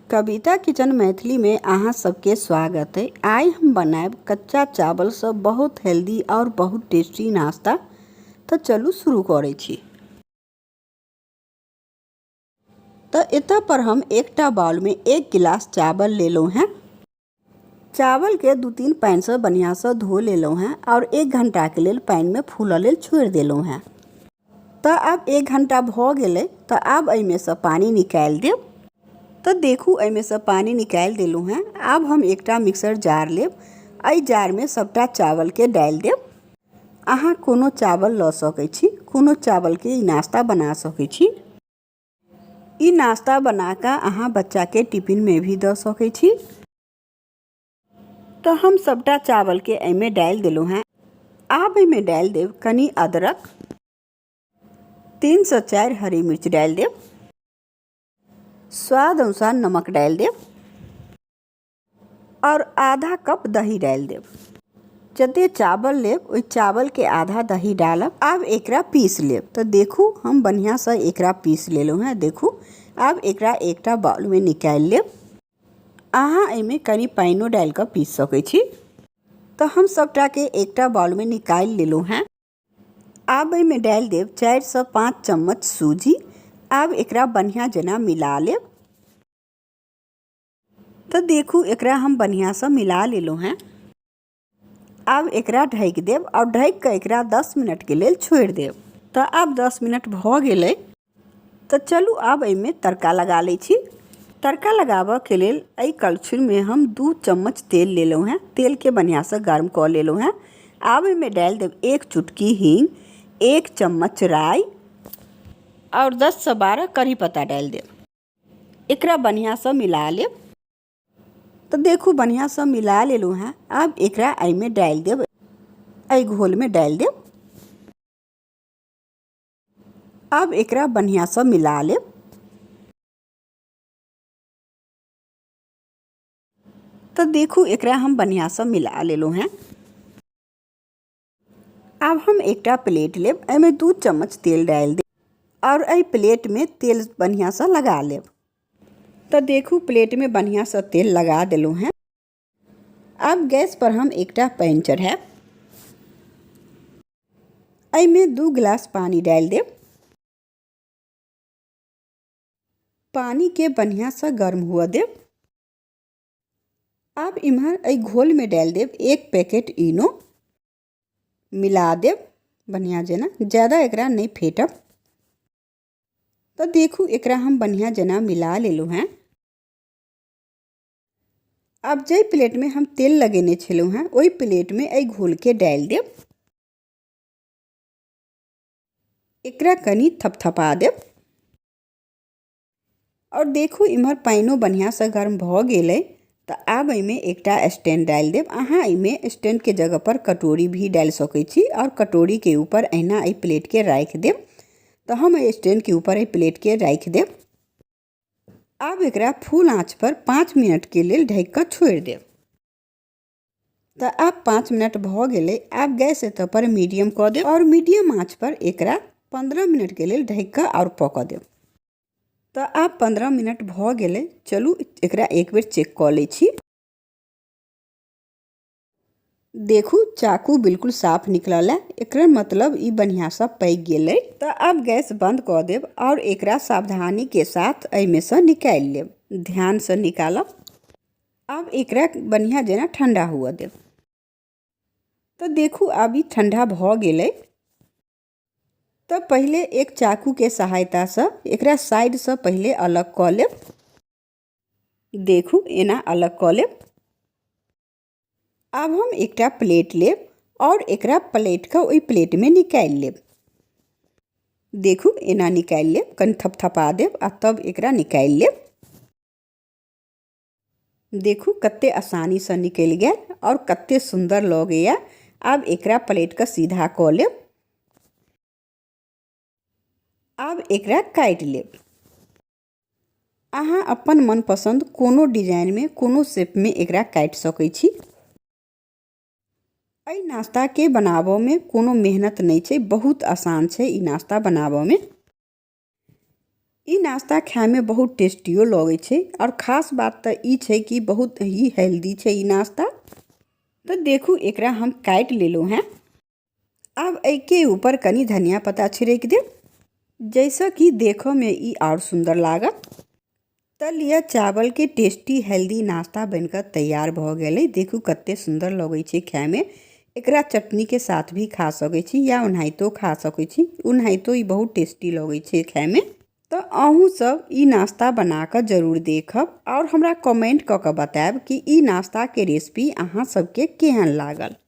कविता kitchen Maithili में अहाँ सबके स्वागत है। आइ हम बनायब कच्चा चावलसँ बहुत हेल्दी और बहुत टेस्टी नाश्ता। तऽ चलू शुरू करै छी। तऽ एतऽ पर हम एकटा बाउलमे एक गिलास चावल लेलहुँ हेँ। चावलके 2-3 पानिसँ बढ़िआँसँ धो लेलहुँ हेँ आओर 1 घण्टाके लेल पानिमे फूलऽ लेल छोड़ि देलहुँ हेँ। तऽ आब 1 घण्टा भऽ गेलै, तऽ आब एहिमेसँ पानि निकालि देब। तऽ देखू, एहिमेसँ पानि निकालि देलहुँ हेँ। आब हम एकटा मिक्सर जार लेब, एहि जारमे सभटा चावलके डालि देब। अहाँ कोनो चावल लऽ सकै छी, कोनो चावलके ई नाश्ता बना सकै छी। ई नाश्ता बना कऽ अहाँ बच्चाके टिफिनमे भी दऽ सकै छी। तऽ हम सभटा चावलके एहिमे डालि देलहुँ हेँ। आब एहिमे डालि देब कनि अदरक, 3 सँ 4 हरी मिर्च डालि देब, स्वाद अनुसार नमक डालि देब आओर आधा कप दही डालि देब। जते चावल लेब, ओहि चावलके आधा दही डालब। आब एकरा पीस लेब। तऽ देखू, हम बढ़िआँसँ एकरा पीस लेलहुँ हेँ। देखू, आब एकरा एकटा बाउलमे निकालि लेब। अहाँ एहिमे कनि पानिओ डालि कऽ पीस सकै छी। तऽ हम सभटाके एकटा बाउलमे निकालि लेलहुँ हेँ। आब एहिमे डालि देब 4 सँ 5 चम्मच सूजी। आब एकरा बढ़िआँ जेना मिला लेब। तऽ देखू, एकरा हम बढ़िआँसँ मिला लेलहुँ हेँ। आब एकरा ढकि देब आओर ढकि कऽ एकरा 10 मिनटके लेल छोड़ि देब। तऽ आब 10 मिनट भऽ गेलै। तऽ चलू, आब एहिमे तड़का लगा लै छी। तड़का लगाबऽके लेल एहि कलछुलमे हम 2 चम्मच तेल लेलहुँ हेँ। तेलके बढ़िआँसँ गर्म कऽ लेलहुँ हेँ। आब एहिमे डालि देब एक चुटकी हींग, 1 चम्मच राइ आओर 10 सँ 12 करी पत्ता डालि देब। एकरा बढ़िआँसँ मिला लेब। तऽ देखू, बढ़िआँसँ मिला लेलहुँ हेँ। आब एकरा एहिमे डालि देब, एहि घोलमे डालि देब। आब एकरा बढ़िआँसँ मिला लेब। तऽ देखू, एकरा हम बढ़िआँसँ मिला लेलहुँ हेँ। आब हम एकटा प्लेट लेब, एहिमे 2 चम्मच तेल डालि देब आओर एहि प्लेटमे तेल बढ़िआँसँ लगा लेब। तऽ देखू, प्लेटमे बढ़िआँसँ तेल लगा देलहुँ हेँ। आब गैस पर हम एकटा पैन चढ़ायब। एहिमे 2 गिलास पानि डालि देब। पानिके बढ़िआँसँ गर्म हुअ देब। आब इम्हर एहि घोलमे डालि देब एक पैकेट इनो। मिला देब बढ़िआँ जेना, ज्यादा एकरा नहि फेटब। तऽ देखू, एकरा हम बढ़िआँ जेना मिला लेलहुँ हेँ। आब जाहि प्लेटमे हम तेल लगेने छलहुँ हेँ, ओहि प्लेटमे एहि घोलके डालि देब। एकरा कनि थपथपा देब। आओर देखू, इम्हर पानिओ बढ़िआँसँ गर्म भऽ गेलै। तऽ आब एहिमे एकटा स्टैंड डालि देब। अहाँ एहिमे स्टैंडके जगहपर कटोरी भी डालि सकै छी आओर कटोरीके ऊपर एहिना एहि प्लेटके राखि देब। तऽ हम एहि स्टैंडके ऊपर एहि प्लेटके राखि देब। आब एकरा फुल आँच पर 5 मिनटके लेल ढकि कऽ छोड़ि देब। तऽ आब 5 मिनट भऽ गेलै। आब गैस एतऽ पर मीडियम कऽ देब आओर मीडियम आँच पर एकरा 15 मिनटके लेल ढकि कऽ आओर पकऽ देब। तऽ आब 15 मिनट भऽ गेलै। चलू, एकरा एक बेर चेक कऽ लै छी। देखू, चाकू बिल्कुल साफ निकलल है। एकर मतलब ई बढ़िआँसँ पकि गेलै। तऽ आब गैस बंद कऽ देब आओर एकरा सावधानीके साथ एहिमेसँ निकालि लेब। ध्यानसँ निकालब। आब एकरा बढ़िआँ जेना ठण्डा हुअ देब। तऽ देखू, आब ई ठण्डा भऽ गेलै। तऽ पहिले एक चाकूके सहायतासँ एकरा साइडसँ पहिले अलग कऽ लेब। देखू, एना अलग कऽ लेब। आब हम एकटा प्लेट लेब आओर एकरा प्लेटके ओहि प्लेटमे निकालि लेब। देखू, एना निकालि लेब। कनि थपथपा देब आ तब एकरा निकालि लेब। देखू, कते आसानीसँ निकलि गेल आओर कते सुन्दर लगैए। आब एकरा प्लेटके सीधा कऽ लेब। आब एकरा काटि लेब। अहाँ अपन मनपसन्द कोनो डिजाइनमे, कोनो शेपमे एकरा काटि सकै छी। एहि नाश्ताके बनाबऽमे कोनो मेहनत नहि छै, बहुत आसान छै ई नाश्ता बनाबऽमे। ई नाश्ता खायमे बहुत टेस्टियो लगै छै आओर खास बात तऽ ई छै कि बहुत ही हेल्दी छै ई नाश्ता। तऽ देखू एकरा हम काटि लेलहुँ हेँ। आब एहिके ऊपर कनि धनिया पत्ता छिड़कि देब, जाहिसँ कि देखऽमे ई आओर सुन्दर लागत। तऽ लिअ चावलके टेस्टी हेल्दी नाश्ता बनिकऽ तैयार भऽ गेलै। देखू कते सुन्दर लगै छै खायमे। एकरा चटनीके साथ भी खा सकै छी या ओनाहितो खा सकै छी। ओनाहितो ई बहुत टेस्टी लगै छै खायमे। तऽ अहूँ सब ई नाश्ता बना कऽ जरूर देखब आओर हमरा कमेंट कऽ कऽ बतायब कि ई नाश्ताके रेसिपी अहाँ सबके केहन लागल।